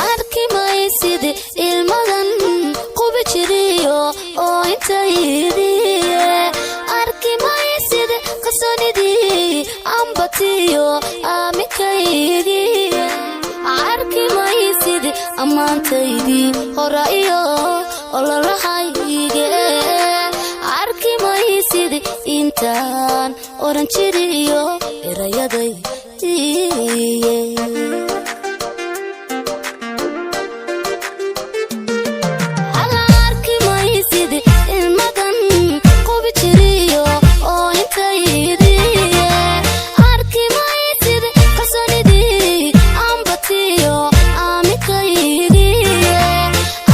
Arki maysid ilmadan qubi jiriyo oo intaydiye. Arki maysid qarsoonidii ambatiyo aaminkaygiye. Arki maysid ammaantaydii hora iyo ololahayge. Arki maysid intaan oran jiriyo erayadaydiye. Hala arki maysid ilmadan qubi jiriyo oo intaydiye. Arki maysid qarsoonidii ambatiyo aaminkaygiye.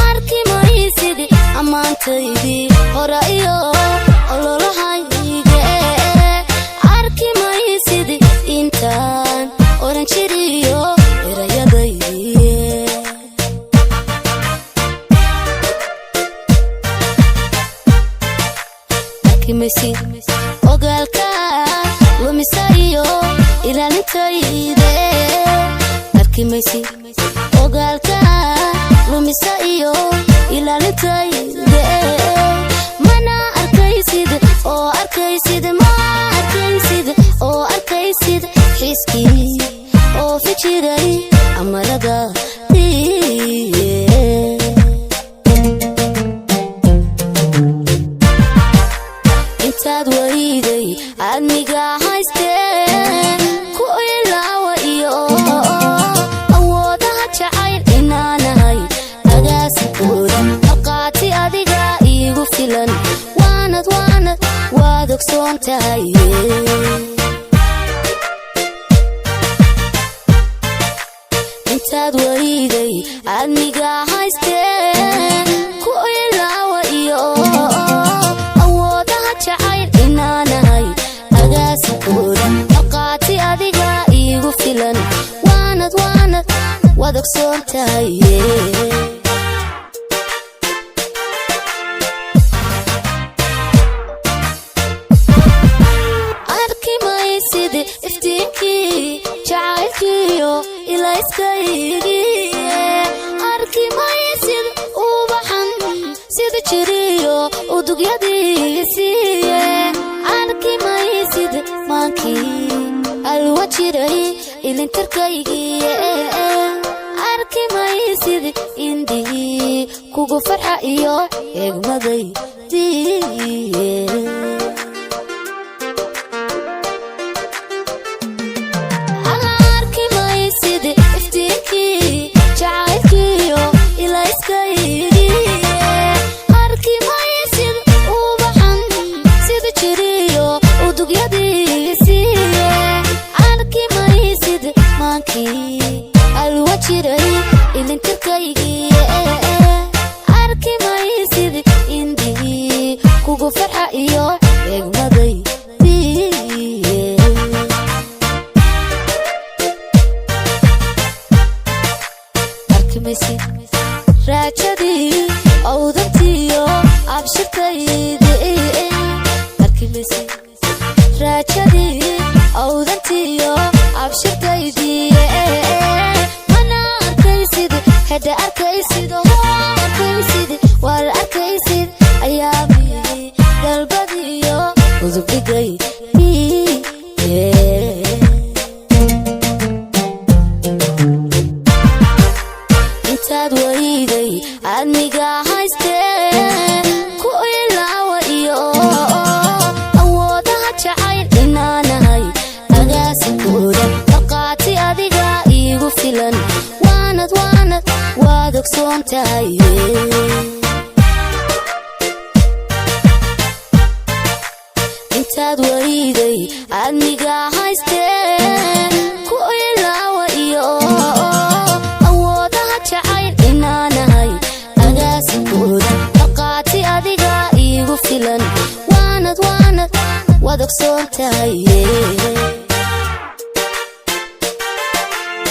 Arki maysid ammaantaydii hora iyo ololahayge. Arki maysid intaan oran jiriyo erayadaydiye. Arkimaysid ogaalka lumisa iyo ilaalintayde. Arkimaysid ogaalka lumisa iyo ilaalintayde. Mana arkaysid oo arkaysid, ma arkaysid oo arkaysid xiskii oo fijiray amarada. Intaad weyday admiga haystee ku ilaawa iyo awoodaha jacayl inaanahay agaasikooda marqaati adiga iigu filan. Waanad waanad waad ogsoon tahay. Intaad weyday admiga haystee ku ilaawa iyo awoodaha jacayl inaanahay agaasikooda marqaati adiga iigu filan. Waanad waanad waad ogsoon tahay. Arki maysid iftiinkii jacaylkiyo ilayskaygiye. Arki maysid ubaxan sida jiriyo udugyadiisiye. Arki maysid maankii alwa jiray ilintarkaygiye. Arki maysid indhihii kugu farxa iyo eegmadaydiye. Hala arki maysid iftiinkii jacaylkiyo ilayskaygiye. Arki maysid ubaxan sida jiriyo udugyadiisiye. Arki maysid maankii alwa jiray ilintirkaygiye. Arki maysid indhihii kugu farxa iyo eegmadaydiye. Arkimaysid raajadii awdantiyo abshirtaydii. Arkimaysid raajadii awdantiyo abshirtaydii. Mana arkaysid hedha arkaysid oo arkaysid waar arkaysid ayaamihii galbadiyo udubdhigay. Intaad weyday admiga haystee ku ilaawa iyo awoodaha jacayl inaanahay agaasikooda marqaati adiga iigu filan. Waanad waanad waad ogsoon tahay. Intaad weyday admiga haystee ku ilaawa iyo awoodaha jacayl inaanahay agaasikooda marqaati adiga iigu filan. Waanad waanad waad ogsoon tahay.